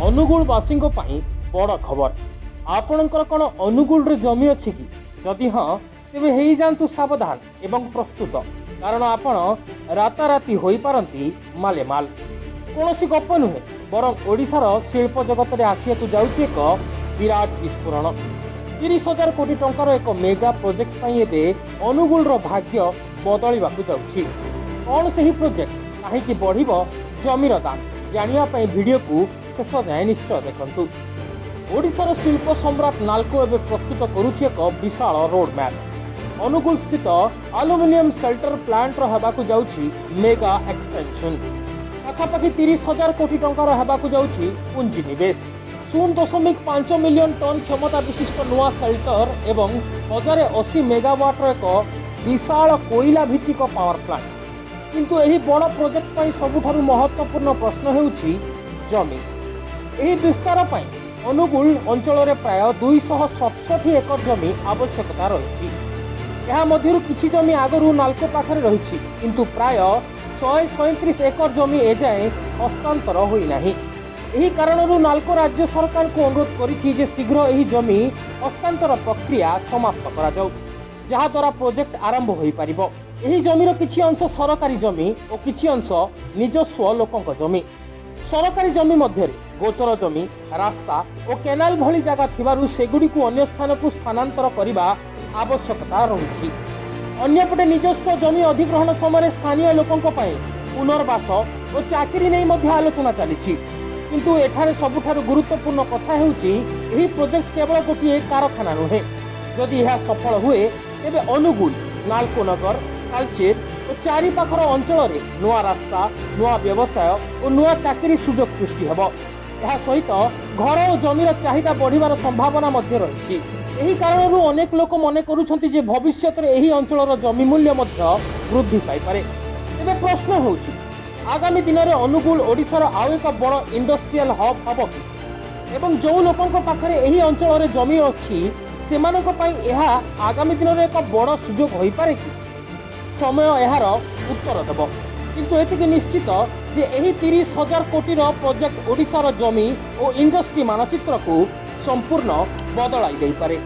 ଅନୁଗୁଳବାସୀଙ୍କ ପାଇଁ ବଡ଼ ଖବର। ଆପଣଙ୍କର କ'ଣ ଅନୁଗୁଳରେ ଜମି ଅଛି କି? ଯଦି ହଁ, ତେବେ ହେଇଯାଆନ୍ତୁ ସାବଧାନ ଏବଂ ପ୍ରସ୍ତୁତ, କାରଣ ଆପଣ ରାତାରାତି ହୋଇପାରନ୍ତି ମାଲେମାଲ। କୌଣସି ଗପ ନୁହେଁ, ବରଂ ଓଡ଼ିଶାର ଶିଳ୍ପ ଜଗତରେ ଆସିବାକୁ ଯାଉଛି ଏକ ବିରାଟ ବିସ୍ଫୋରଣ। 30,000 କୋଟି ଟଙ୍କାର ଏକ ମେଗା ପ୍ରୋଜେକ୍ଟ ପାଇଁ ଏବେ ଅନୁଗୁଳର ଭାଗ୍ୟ ବଦଳିବାକୁ ଯାଉଛି। କ'ଣ ସେହି ପ୍ରୋଜେକ୍ଟ? କାହିଁକି ବଢ଼ିବ ଜମିର ଦାମ? ଜାଣିବା ପାଇଁ ଭିଡ଼ିଓକୁ ଶେଷ ଯାଏଁ ନିଶ୍ଚୟ ଦେଖନ୍ତୁ। ଓଡ଼ିଶାର ଶିଳ୍ପ ସମ୍ରାଟ ନାଲକୋ ଏବେ ପ୍ରସ୍ତୁତ କରୁଛି ଏକ ବିଶାଳ ରୋଡ୍ ମ୍ୟାପ୍। ଅନୁଗୁଳ ସ୍ଥିତ ଆଲୁମିନିୟମ ସ୍ମେଲ୍ଟର ପ୍ଲାଣ୍ଟର ହେବାକୁ ଯାଉଛି ମେଗା ଏକ୍ସପେନ୍ସନ୍। ପାଖାପାଖି 30,000 କୋଟି ଟଙ୍କାର ହେବାକୁ ଯାଉଛି ପୁଞ୍ଜି ନିବେଶ। 0.5 ମିଲିୟନ ଟନ୍ କ୍ଷମତା ବିଶିଷ୍ଟ ନୂଆ ସ୍ମେଲ୍ଟର ଏବଂ 1080 ମେଗାୱାଟ୍ର ଏକ ବିଶାଳ କୋଇଲା ଭିତ୍ତିକ ପାୱାର ପ୍ଲାଣ୍ଟ। କିନ୍ତୁ ଏହି ବଡ଼ ପ୍ରୋଜେକ୍ଟ ପାଇଁ ସବୁଠାରୁ ମହତ୍ତ୍ୱପୂର୍ଣ୍ଣ ପ୍ରଶ୍ନ ହେଉଛି ଜମି। ଏହି ବିସ୍ତାର ପାଇଁ ଅନୁଗୁଳ ଅଞ୍ଚଳରେ ପ୍ରାୟ 267 ଏକର ଜମି ଆବଶ୍ୟକତା ରହିଛି। ଏହା ମଧ୍ୟରୁ କିଛି ଜମି ଆଗରୁ ନାଲକୋ ପାଖରେ ରହିଛି, କିନ୍ତୁ ପ୍ରାୟ 137 ଏକର ଜମି ଏଯାଏଁ ହସ୍ତାନ୍ତର ହୋଇନାହିଁ। ଏହି କାରଣରୁ ନାଲକୋ ରାଜ୍ୟ ସରକାରଙ୍କୁ ଅନୁରୋଧ କରିଛି ଯେ ଶୀଘ୍ର ଏହି ଜମି ହସ୍ତାନ୍ତର ପ୍ରକ୍ରିୟା ସମାପ୍ତ କରାଯାଉ, ଯାହାଦ୍ୱାରା ପ୍ରୋଜେକ୍ଟ ଆରମ୍ଭ ହୋଇପାରିବ। ଏହି ଜମିର କିଛି ଅଂଶ ସରକାରୀ ଜମି ଓ କିଛି ଅଂଶ ନିଜସ୍ୱ ଲୋକଙ୍କ ଜମି। ସରକାରୀ ଜମି ମଧ୍ୟରେ ଗୋଚର ଜମି, ରାସ୍ତା ଓ କେନାଲ ଭଳି ଜାଗା ଥିବାରୁ ସେଗୁଡ଼ିକୁ ଅନ୍ୟ ସ୍ଥାନକୁ ସ୍ଥାନାନ୍ତର କରିବା ଆବଶ୍ୟକତା ରହିଛି। ଅନ୍ୟପଟେ ନିଜସ୍ୱ ଜମି ଅଧିଗ୍ରହଣ ସମୟରେ ସ୍ଥାନୀୟ ଲୋକଙ୍କ ପାଇଁ ପୁନର୍ବାସ ଓ ଚାକିରି ନେଇ ମଧ୍ୟ ଆଲୋଚନା ଚାଲିଛି। କିନ୍ତୁ ଏଠାରେ ସବୁଠାରୁ ଗୁରୁତ୍ୱପୂର୍ଣ୍ଣ କଥା ହେଉଛି, ଏହି ପ୍ରୋଜେକ୍ଟ କେବଳ ଗୋଟିଏ କାରଖାନା ନୁହେଁ। ଯଦି ଏହା ସଫଳ ହୁଏ, ତେବେ ଅନୁଗୁଳ, ନାଲକୋ ନଗର, ତାଲଚେର ଓ ଚାରିପାଖର ଅଞ୍ଚଳରେ ନୂଆ ରାସ୍ତା, ନୂଆ ବ୍ୟବସାୟ ଓ ନୂଆ ଚାକିରି ସୁଯୋଗ ସୃଷ୍ଟି ହେବ। ଏହା ସହିତ ଘର ଓ ଜମିର ଚାହିଦା ବଢ଼ିବାର ସମ୍ଭାବନା ମଧ୍ୟ ରହିଛି। ଏହି କାରଣରୁ ଅନେକ ଲୋକ ମନେ କରୁଛନ୍ତି ଯେ ଭବିଷ୍ୟତରେ ଏହି ଅଞ୍ଚଳର ଜମି ମୂଲ୍ୟ ମଧ୍ୟ ବୃଦ୍ଧି ପାଇପାରେ। ତେବେ ପ୍ରଶ୍ନ ହେଉଛି, ଆଗାମୀ ଦିନରେ ଅନୁଗୁଳ ଓଡ଼ିଶାର ଆଉ ଏକ ବଡ଼ ଇଣ୍ଡଷ୍ଟ୍ରିଆଲ ହବ୍ ହେବ କି? ଏବଂ ଯେଉଁ ଲୋକଙ୍କ ପାଖରେ ଏହି ଅଞ୍ଚଳରେ ଜମି ଅଛି, ସେମାନଙ୍କ ପାଇଁ ଏହା ଆଗାମୀ ଦିନରେ ଏକ ବଡ଼ ସୁଯୋଗ ହୋଇପାରେ କି? ସମୟ ଏହାର ଉତ୍ତର ଦେବ। କିନ୍ତୁ ଏତିକି ନିଶ୍ଚିତ ଯେ ଏହି 30,000 କୋଟିର ପ୍ରୋଜେକ୍ଟ ଓଡ଼ିଶାର ଜମି ଓ ଇଣ୍ଡଷ୍ଟ୍ରି ମାନଚିତ୍ରକୁ ସମ୍ପୂର୍ଣ୍ଣ ବଦଳାଇ ଦେଇପାରେ।